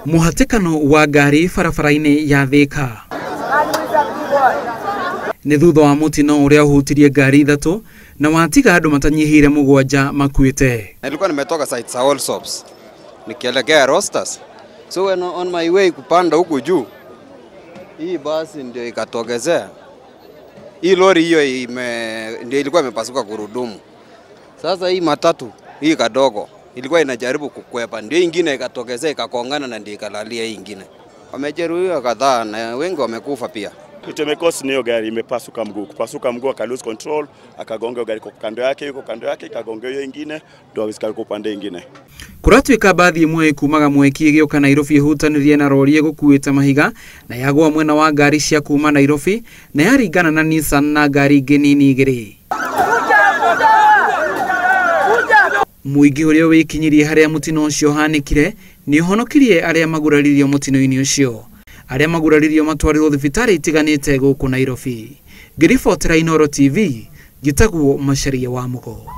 Mũhatĩkano wa ngari barabara-inĩ ya Thika nĩ thutha wa mũtino ũrĩa ũhutirie ngari ithatũ na watiga andũ matanyihĩire 7 makuĩte. Nilikuwa nimetoka site za All Soaps nikielekea Rosters, so when on my way kupanda huku juu, hii basi ndio ikatokezea. Hii lori hiyo ndio ilikuwa imepasuka gurudumu. Sasa hii matatu hii kadogo ilikuwa inajaribu kukwepa, ndio ingine ikatokezea ikakongana na ndio ikalalia hii ingine. Wamejeruhiwa kadhaa na wengi wamekufa pia. Kitu ni hiyo gari imepasuka mguu. Kupasuka mguu aka lose control, akagonga gari kwa kando yake, yuko kando yake ikagonga hiyo ingine, ndio akaruka upande ingine. Kuratuika bathi imwe kumaga mweki igioka Nairobi ihutanirie na rori igukuite mahiga na yagwa mwena wa ngari cia kuma Nairobi na yaringana na Nissan na ngari ingĩ nini igĩrĩ. Mũingĩ ũrĩa wĩkinyirie harĩa mũtino ũcio ũhanĩkire nĩ ũhonokirie arĩa maguraririo mũtino-inĩ ũcio. Arĩa maguraririo matwarirwo thibitarĩ itiganĩte gũkũ Nairobi. Ngĩribotera Inooro TV, njĩtagwo Macharia wa Mũgo.